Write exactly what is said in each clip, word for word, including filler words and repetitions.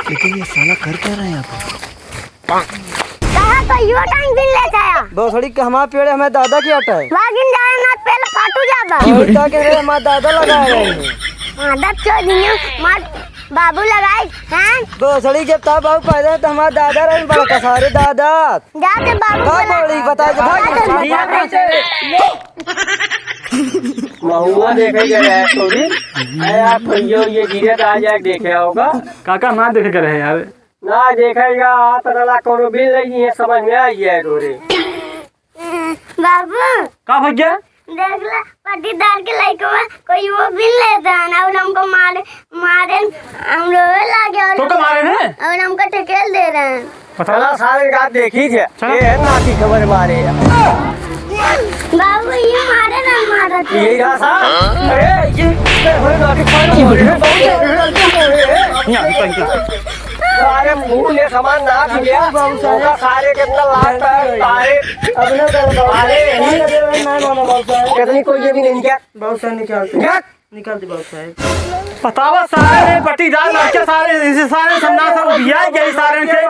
लेकिन ये साला कर क्या रहा है यहाँ पे? कहाँ तो यो टांग बिन लेता है? भोसड़ी के हमार पेड़ हमें दादा की अटा है। वागिन जाए ना, पेल फाटू जाबा। और का के रे, हमार दादा लगाए रहे हैं। हाँ, दस चो दिन मार बाबू लगाए, हैं? भोसड़ी के तब बाबू पैदा है तो हमार दादा रहे बड़का सारे दादा। जाते बाबू का बोला। बड़ी बता दे भाई। जाते महुआ देखे गए रहे थोड़ी। अरे आप भैया ये धीरे तो आ जाए देखे होगा। काका मार देखे गए रहे यार। ना देखेगा, आप रला कोनो बिल नहीं है, समझ में आई है तोरे। बाबू। का भैया? देख ला, पट्टीदार के लइकवा कोई वो बिल लेता है ना, और हमको मारे, मारे, हम रोवे लागे और तो का मारे हैं? और हमको ढकेल दे रहे हैं। पता चला सारे का देखी जे। चला। ये है नाती खबर मारे। बाबू, ये मारे ना, मारत है। ये रहा साहब। अरे, ये, ये हो नाती खबर मारे। यहाँ, यहाँ, यहाँ। सारे मुंह ने सामान ना दिया। बाबू साहब। उनका सारे कितना लाग है, सारे। अब ना करो, बाबू साहब। अरे, नहीं, नहीं, नहीं, नहीं, बाबू साहब। कितनी कोई ये भी नहीं क्या? बाबू साहब निकाल दे। क्या? निकाल दे बाबू साहब। बतावा सारे पट्टीदार लड़के सारे, इसे सारे समझा सब दिया गया सारे के।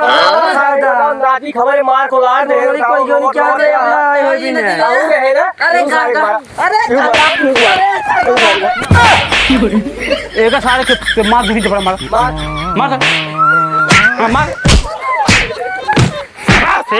नाती खबर मार को लार दे। कोई क्यों नहीं क्या दे, अपना आए हो भी नहीं। ताऊ रहे ना? अरे तू सारे काका, मार। अरे तू मार। काका, तू मार। अरे काका। एका सारे के, के मार दूंगी जबड़ा मार। मार। मार सर। हाँ, मार। मार से।